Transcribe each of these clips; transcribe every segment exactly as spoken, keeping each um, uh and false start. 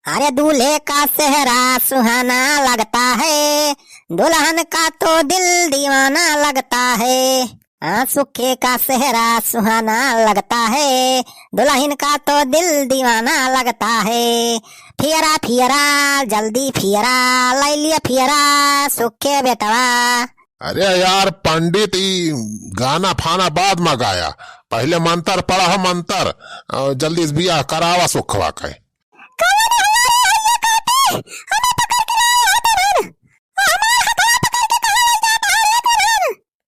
अरे दूल्हे का सेहरा सुहाना लगता है, दुल्हन का तो दिल दीवाना लगता है। हाँ, सुखे का सेहरा सुहाना लगता है, दुल्हन का तो दिल दीवाना लगता है। फियरा फियरा, जल्दी फियरा, लै लिया फियरा, सुखे बेटवा। अरे यार पंडित, ई गाना फाना बाद मा गाया, पहिले मंतर पढ़ा हो, मंतर। अ, जल्दी से बियाह करावा सुखवा के।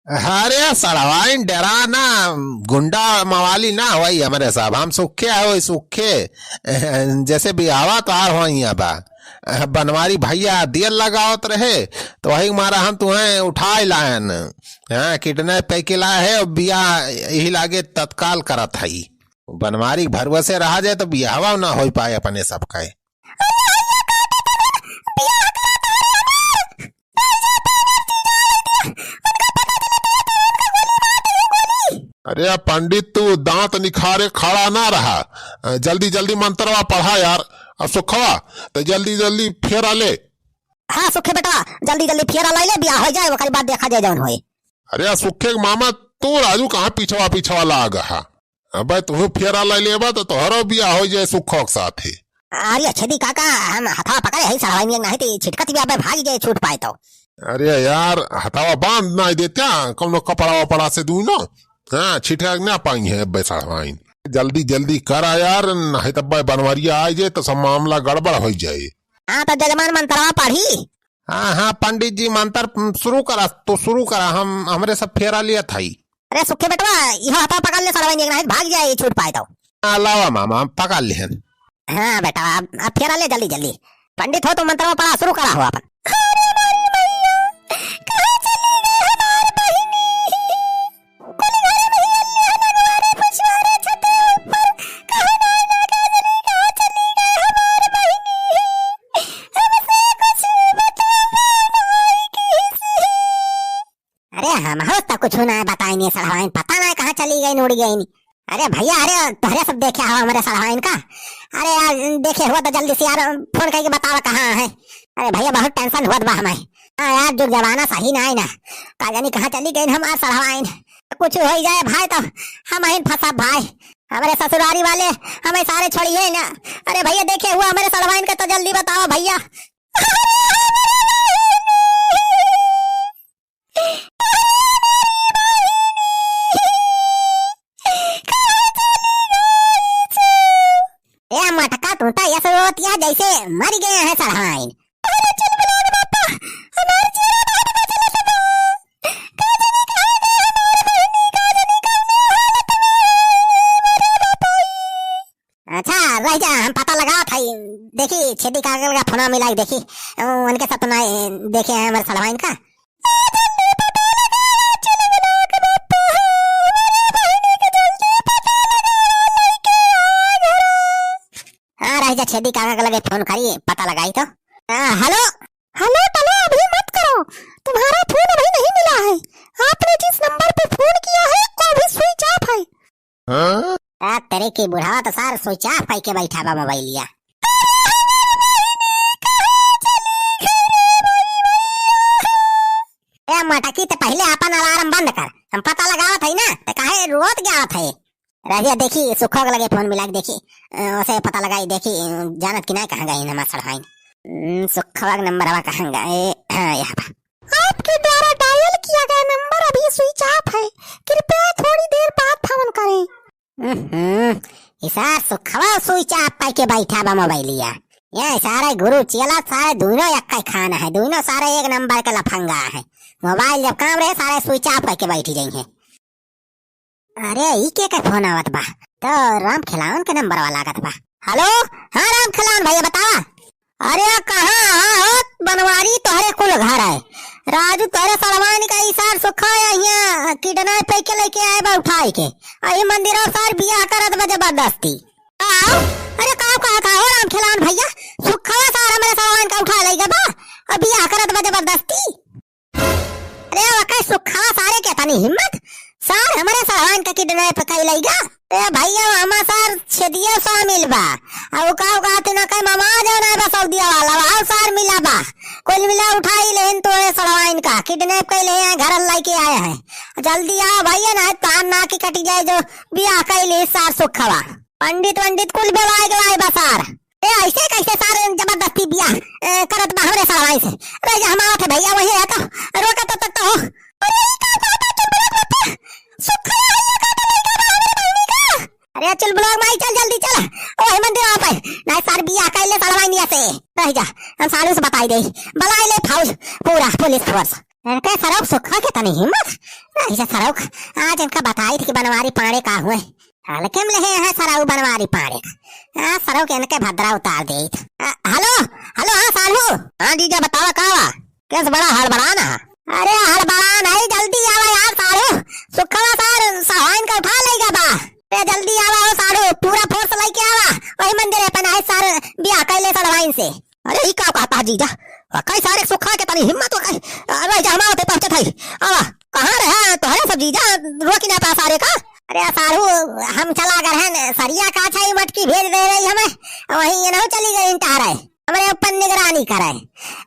अरे सड़वाइन, डेरा ना, गुंडा मवाली ना होई हमरे साहब, हम सुखे है, वही सुखे। जैसे बियाहवा तोहार होई बा, बनवारी भैया देर लगावत रहे, तो वही मारा हम तुहें उठाए लायन। हाँ, किडनैप कइके लाए है, बियाह यही लागे तत्काल करत हई। बनवारी भरवसे रहा जाए तो बियाहवा ना होई पाए अपने सबका। अरे पंडित, तू दांत निखारे खड़ा ना रहा, अ, जल्दी जल्दी मंत्रवा पढ़ा यार। अब सुखवा, तो जल्दी जल्दी फेरा ले। हाँ सुखे बेटवा, जल्दी जल्दी फेरा लै ले, बियाह हो जाए, ओकरी बाद देखा जाए जौन होए। अरे सुखे के मामा, तू राजू कहाँ पीछवा पीछवा लाग हा? अबे तुहू फेरा लै लेबा तो तोहरो बियाह हो जाए सुखो के साथे। अरे छेदी काका, हम हथवा पकड़े हई सड़वाइन, नहीं तो छिटकत भी अबे भाग जाए, छूट पाए तो। अरे यार, हथवा बांध ना देत्या कौनो कपड़ा वपड़ा से दूनो। हाँ, छिटका ना पाई है अबे सड़वाइन। जल्दी जल्दी करा यार, नहीं तो अबे बनवरिया आ जाए तो सब मामला गड़बड़ हो जाए। हाँ तो जजमान मंत्रवा पढ़ी। हाँ हाँ पंडित जी, मंत्र शुरू करा, तो शुरू करा, हम हमरे सब फेरा लिया था ही। अरे सुखे बेटवा, इहो हथवा पकड़ ले सड़वाइन, नहीं तो भाग जाए, छूट पाए तो। हाँ, लावा मामा, हम पकड़ लिहन। हाँ बेटा, अब, अब फेरा ले जल्दी जल्दी। पंडित हो तो मंत्रवा पढ़ा, शुरू करा हो अपन। अरे मोरी मैया, कहाँ चली गई हमार बहिनी? कुल घर में ही अल्लाह नगवारे पुछवारे छते ऊपर, कहाँ ना ना का जनी, कहाँ चली गई हमार बहिनी? हमसे कुछ बतवा ना आई किसी। अरे हम हो तो कुछ ना बताइनी सड़वाइन, पता ना कहाँ चली गई, उड़ गई नी। अरे भैया, अरे तोहरे सब देखे हो हमरे सड़वाइन का। अरे यार देखे हुआ तो जल्दी से यार फोन करके बतावा कहाँ है। अरे भैया बहुत टेंशन हुआ बा हमें। हाँ यार, जुग जमाना सही ना है ना, का जानी कहाँ चली गई हमार सड़वाइन। कुछ हो ही जाए भाई तो हम ही फंसा भाई, हमरे ससुरारी वाले हमें सारे छोड़िए ना। अरे भैया देखे हुआ हमरे सड़वाइन का तो जल्दी बतावा भैया। ए मटका, तू तो ऐसे रोतिया जैसे मर गए हैं सड़हाइन। अच्छा, रह जा, हम पता लगावत हई। देखी, छेदी काका का फोनवा मिलाई, देखी, उनके साथ ना, देखे हैं हमारे सड़हाइन का। हाँ, रह जा, छेदी काका के लगे फोन करी, पता लगाई तो। हाँ, हेलो। हेलो, टलो, अभी मत करो, तुम्हारा फोन अभी नहीं मिला है। आपने जिस नंबर पे फोन किया है, वो अभी स्विच ऑफ है। हाँ? आ, तेरे की बुढ़ावा तो सार स्विच ऑफ करके बैठा बा मोबाइलिया। ए मटकी, ते पहिले आपन अलार्म बंद कर, हम पता लगावत हई ना, ते काहे रोत जावत है? रहिया देखी, सुखो के लगे फोन मिला के देखी, अ, उसे पता लगाई देखी, अ, जानत कि ना कहाँ गई हमार सड़हाइन। हम्म, सुखवा के नंबर हवा कहाँ गए? हाँ, यहाँ पर। आपके द्वारा डायल किया गया नंबर अभी स्विच ऑफ है, कृपया थोड़ी देर बाद फोन करें। हम्म, ई सार सुखवा स्विच ऑफ करके बैठा बा मोबाइलिया। ये सारे गुरु चेला सारे दोनों एक ही खाना है, दोनों सारे एक नंबर के लफंगा है। मोबाइल जब काम रहे सारे स्विच ऑफ करके बैठी जाई है। अरे, ई के के फोन आवत बा? तो राम खिलावन के नंबरवा लागत बा। हेलो, हाँ राम खिलावन भैया, बतावा। अरे, कहाँ, हाँ हो बनवारी, तोहरे कुल घर है। राजू, तोहरे सड़वाइन का ई सार सुखा है, यहाँ किडनैप करके लेके आए बा उठाई के। अही मंदिर और सार बियाह करत बा जबरदस्ती। आओ, अरे, का, का, का हो राम खिलावन भैया, सुखवा सार हमरे सड़वाइन का उठा ले बा, और बियाह करत बा जबरदस्ती। अरे ओके सुखवा सारे के तनी हिम्मत, सार हमरे सड़वाइन का kidnap कइ लइगा। ए भइया, हमा सार छेदिया शामिल बा। आ उ का, उ का तिना कहे मामा जो ना बा सऊदिया वाला, वहाँ सार मिला बा। कुल मिला उठाइ लेहेन तोरे सड़वाइन का, kidnap कइ लेहे हैं, घर लइके आए हैं। जल्दी आवा भइया, ना तार नाकी कटि जाए जो बियाह कइ ले सार सुखवा। पंडित वंडित कुल बोलाए गवाए बा सार। ए, ऐसे कैसे सार जबरदस्ती बियाह, ए, करत बा हमरे सड़वाइन से? अरे, जा हम आवत है भइया, वही है तो, रोका तब तक तो हो। अरे, ई का कहता, चुप रह मत। सुखा है, ये का तो लइका बा हमरे बहिनी का। अरे, चुल ब्लॉक माई, चल जल्दी चल। वही मंदिर वहाँ पे। नहीं सार बियाह कइ ले सड़वाइनिया से। रह जा, हम साढ़ू से बताइ देई। बुलाइ ले फौज, पूरा पुलिस फोर्स। इनके सरऊ सुखा के तनी हिम्मत। रह जा सरऊ, आज इनका बताइत कि बनवारी पाड़े का हुए। हल्के में लेहे हैं सरऊ बनवारी पाड़े का। हाँ, सरऊ के इनके भद्रा उतार देइत। आ, हेलो, हेलो, हाँ साढ़ू। हाँ जीजा, बतावा का बा? केस बड़ा हड़बड़ान है? अरे हड़बड़ान है, जल्दी आवा यार साढ़ू, सुखवा सार सड़वाइन का उठा लइगा बा। अरे जल्दी आवा हो साढ़ू, पूरा फोर्स लइके आवा, वही मंदिर है पनाहे सार बियाह कइ ले सड़वाइन से। अरे ई का कहता है जीजा? आ, कई सारे सुखा के तनी हिम्मत हो कई। अरे जा हम आवत है, पहुँचत है। आवा, कहाँ रहा तोहरे सब जीजा, रोकी ना पा सारे का? अरे साढ़ू, हम चला गए हैं सरिया का अच्छा ही मटकी भेज दे रही हमें, वहीं ये ना चली गई टहरे। हमरे ऊपर निगरानी करे।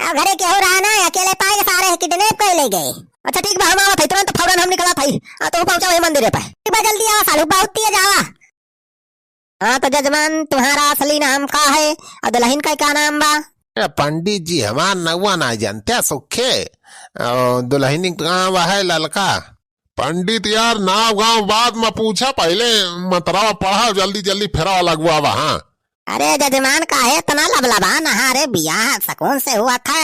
अब घरे केहू रहा ना, अकेले पाए के सारे kidnap कइ लइ गए। अच्छा ठीक बा, हम आवत है, तुरंत फौरन हम निकलत है। आ, तो पहुँचा वही मंदिर पे। ठीक बा, जल्दी आवा साढ़ू, बहुत तेज आवा। हाँ तो जजमान, तुम्हारा असली नाम का है और दुल्हन का क्या नाम बा? अरे पंडित जी, हमार नउवा ना जानते सुखे, और दुल्हन का नाम है ललका। पंडित यार, नाव गाँव बाद में पूछा, पहिले मंतरवा पढ़ा, जल्दी जल्दी फेरा लगवा बा, हाँ। अरे जजमान, काहे इतना लबलबा नहा रे, बियाह सुकून से हुआ था,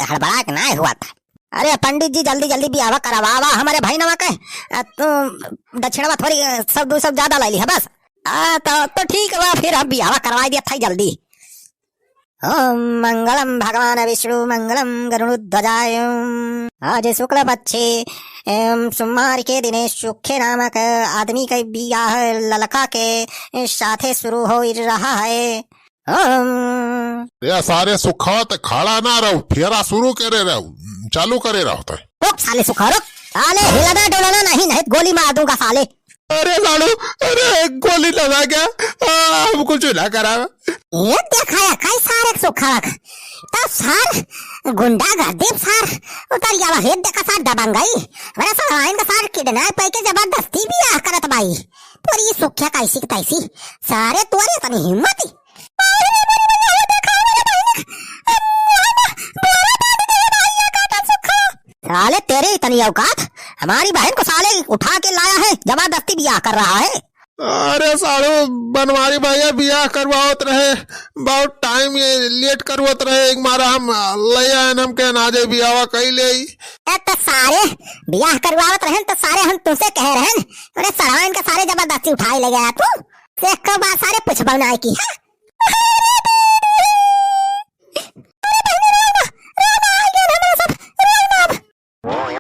हड़बड़ा के ना हुआ था। अरे पंडित जी, जल्दी जल्दी बियाह करवावा हमरे भइनवा के। आ, तू दक्षिणवा थोड़ी, आ, सब दू सब ज्यादा लइ लिहा बस। आ, तो, तो ठीक बा, फिर हम बियाह करवाइ दिया था जल्दी। ओम मंगलम भगवान विष्णु मंगलम गरुड़ध्वजाय। आज शुक्ल पक्षे, एम, सोमवार के दिने सुखे नामक आदमी के बियाह ललका के साथे शुरू होइ रहा है। ओम। ए सारे सुखा, त खड़ा ना रहो, फेरा शुरू करे रहो, चालू करे रहो तो। रुक साले सुखा, रुक। साले हिलना डुलना नहीं, नहीं तो गोली मार दूंगा साले। अरे लालू, अरे गोली लगा क्या? आ, हम कुछ ना करा। ये देखा या कई सारे सुखावक। तो सार गुंडागर्दी सार उतर गया, ये देखा सार दबंगई। अरे सार आइन का सार kidnap कइके जबरदस्ती बियाह करत बाई। तोरी सुखिया कैसी की तैसी। सारे तोरे तनी हिम्मत ही। साले तेरे इतनी औकात, हमारी बहन को साले उठा के लाया है, जबरदस्ती बियाह कर रहा है। अरे साढ़ू, बनवारी भइया बियाह करवावत रहे, बहुत टाइम ये लेट करवत रहे, एक मारा हम ले आए, हम के ना जाए बियाह कई ले। ए तो सारे बियाह करवावत रहे तो सारे हम तुमसे कहे रहे, अरे सड़वाइन का सारे जबरदस्ती उठाए ले गया तू, से एक बार सारे पूछबो ना की है।